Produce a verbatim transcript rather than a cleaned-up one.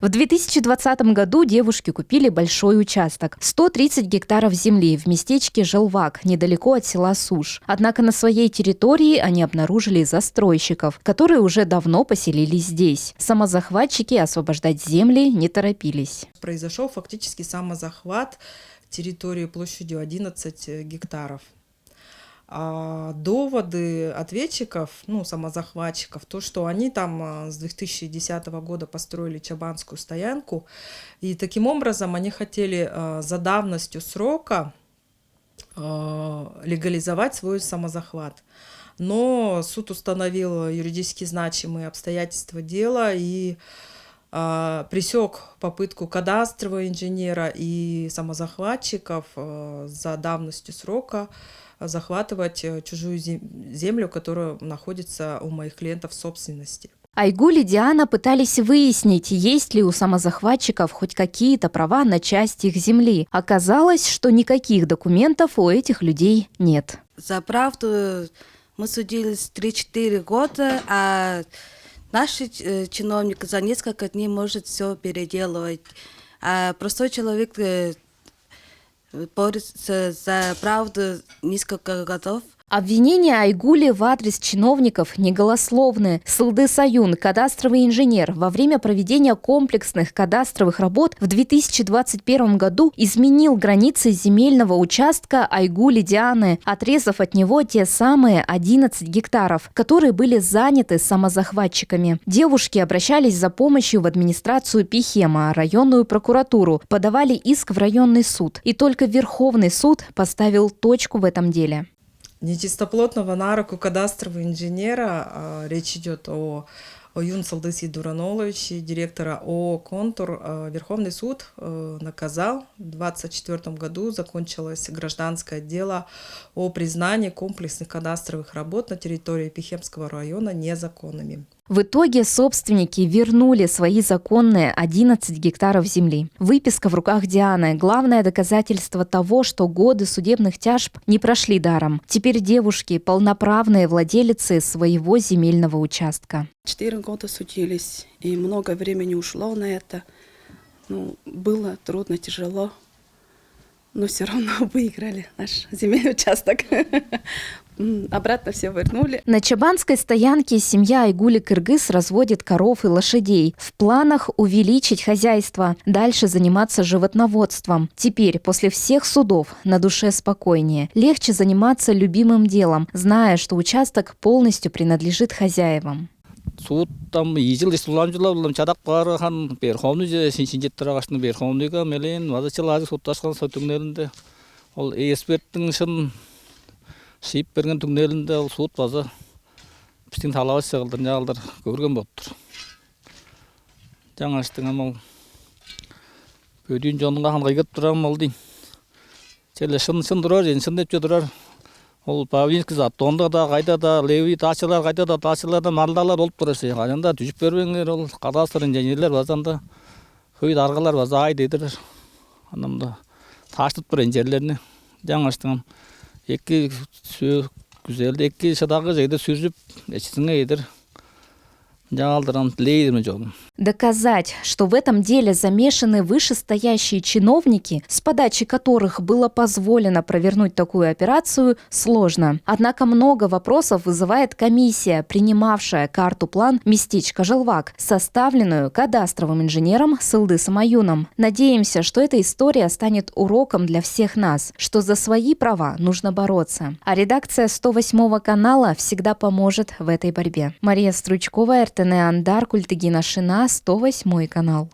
В две тысячи двадцатом году девушки купили большой участок — сто тридцать гектаров земли в местечке Желвак, недалеко от села Суш. Однако на своей территории они обнаружили застройщиков, которые уже давно поселились здесь. Самозахватчики освобождать земли не торопились. Произошел фактически самозахват территории площадью одиннадцать гектаров. А доводы ответчиков, ну, самозахватчиков, то, что они там а, с две тысячи десятого года построили Чабанскую стоянку, и таким образом они хотели а, за давностью срока а, легализовать свой самозахват. Но суд установил юридически значимые обстоятельства дела и а, пресек попытку кадастрового инженера и самозахватчиков а, за давностью срока захватывать э, чужую зем- землю, которая находится у моих клиентов в собственности. Айгуль и Диана пытались выяснить, есть ли у самозахватчиков хоть какие-то права на часть их земли. Оказалось, что никаких документов у этих людей нет. За правду мы судились три-четыре года, а наш э, чиновник за несколько дней может все переделывать. А простой человек э, бороться за правду несколько годов. Обвинения Айгули в адрес чиновников не голословны. Сылдыс Аюн, кадастровый инженер, во время проведения комплексных кадастровых работ в две тысячи двадцать первом году изменил границы земельного участка Айгули Дианы, отрезав от него те самые одиннадцать гектаров, которые были заняты самозахватчиками. Девушки обращались за помощью в администрацию Пихема, районную прокуратуру, подавали иск в районный суд. И только Верховный суд поставил точку в этом деле. Нечистоплотного на руку кадастрового инженера, а, речь идет о, о Юн Салдысе Дураноловиче, директора ООО «Контур», а, Верховный суд э, наказал. В двадцать четвёртом году закончилось гражданское дело о признании комплексных кадастровых работ на территории Пихемского района незаконными. В итоге собственники вернули свои законные одиннадцать гектаров земли. Выписка в руках Дианы — главное доказательство того, что годы судебных тяжб не прошли даром. Теперь девушки — полноправные владелицы своего земельного участка. Четыре года судились, и много времени ушло на это. Ну, было трудно, тяжело. Но все равно выиграли наш земельный участок. М, обратно все вернули. На Чабанской стоянке семья Айгули Кыргыз разводит коров и лошадей. В планах увеличить хозяйство, дальше заниматься животноводством. Теперь, после всех судов, на душе спокойнее. Легче заниматься любимым делом, зная, что участок полностью принадлежит хозяевам. Суд там ийи чыл иш уламчылап чадап каарга, хан Верховныйже шинчип тургаш, Верховныйга мелээн база чыл ажыг сутташкан со түңнелинде, ол эксперттиң шын шиип берген түңнелинде ол суд база бистиң талавыс чыгылдыр ынчаалдыр көрген болуп тур. Жаңаштың ам ол бөдүүн чонунга хан кыйгырып турам ол дейн. Черле шын шын турар, ээн шын деп чүве турар. Ол Павлинский затонда-даа, кайда-даа, левый дачалар, кайда-даа дачаларда марылдаалар болуп турар сен. Кайданда дүжүп бербеңер, ол кадастр инженерлер база анда хөй даргалар база ай дедирер. Анамда тааштып тур инженерлерни. Жаңаштыңам эки күзелде эки шыдагы жегде сүржүп, эчизинге эдир. Ынчаалдыр ам дилээр мен чогум. Доказать, что в этом деле замешаны вышестоящие чиновники, с подачи которых было позволено провернуть такую операцию, сложно. Однако много вопросов вызывает комиссия, принимавшая карту-план местечка Желвак, составленную кадастровым инженером Сылдысом Аюном. Надеемся, что эта история станет уроком для всех нас, что за свои права нужно бороться. А редакция сто восьмого канала всегда поможет в этой борьбе. Мария Стручкова, РТН Андар, Культыгина Шина, сто восьмой канал.